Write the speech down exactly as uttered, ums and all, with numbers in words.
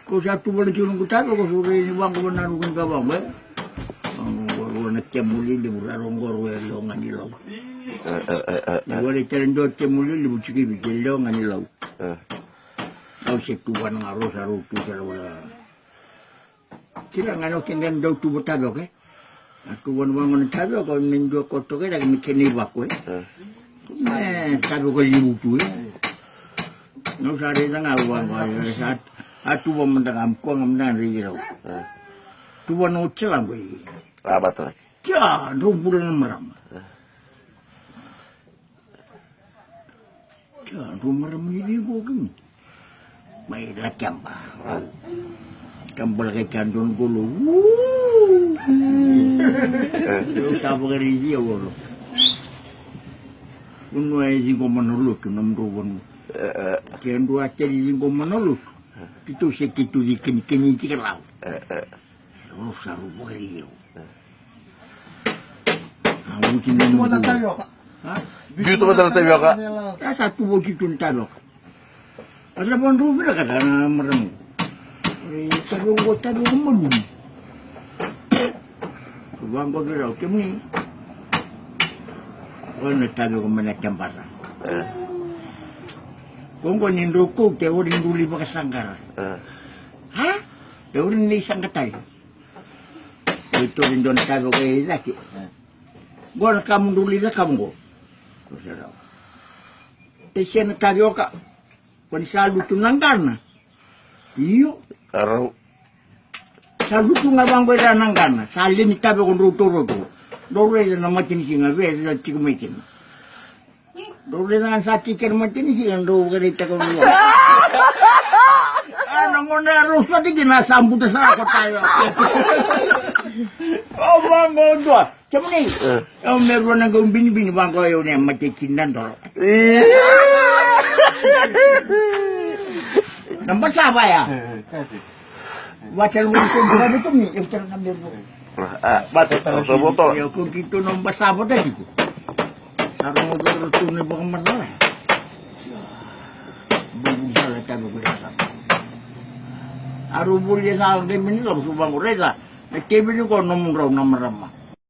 Ko sa tuva na tiko noqu tavioka, ko sa rei ni vaqo vana noqu qavaqo e. Qo rua na kemu lelevu, raro qo rua e lewe ga ni lau. Ni vale tale dua kemu lelevu tiko i Viti e lewe ga ni lau. Au se tuva na ga rua sa rau tu sa rau. Kila ga na o keda dau tuva tavioka e. A tuva na vaqo na tavioka me dua ko toka i cake me kena i vako e. Me tavioka levu tu e. Nau sa raica ga au vaqo e sa a tuva mada ga me kua ga mada ga raici rau. Tuva na oti laqo e. A vata laki. Tia drau bula na marama. Tia drau marama ni vei qo kemuni. Mai la keba. Keba la kai tia dua na qolo. Io sa vakaraici au olo. Vanua e ciqoma na lotu na mudrau vanua. Ke dua a teli ciqoma na lotu. Kitou se kitou ci kenikeni tiko lavo. Rau sa rau vakaraici au. A vuti na mudrau. Biu tu vata na tavioka. A sa tu vauti tu na tavioka. A sa vandrau vinakata na marama. E tavioka qo tavioka malulu. Vaqo vei rau kemuni. Qo na tavioka mai na kebara. Qo qo ni drau kauta e ori drau lai vakasaqara. A? E ori ni saqatali. Oi tori dua na tavioka e i cake. Qo na ka mo drau lai cakava qo. Ko sa rau. E se na tavioka. Ko ni sa lutu na qana. Io. Arau. Sa lutu ga vaqo i ra na qana. Sa leni tavioka drau taura tu. Drau raica na matanisiga vei e tiko mai kina. Drau raica ga sa tiko na matanisiga drau vakaraitaka vua. A na gona ya rau sota kina sa buta sara ko tayo. O vaqo dua. Kemuni. Au me rua na qau binibini vaqo au ne mate kina doro. Na basava ya. Vata na gona ko vata kemuni. Eu tara na me rua. A, vata tara sa voto. Eu ko kito na basava da tiko. Sa rogo doro tu na vakamarala. Bubu sala tabe ko sa. Aru buli sa ngai mini lo su vaqo raica. Na kevini ko nomudrau na marama.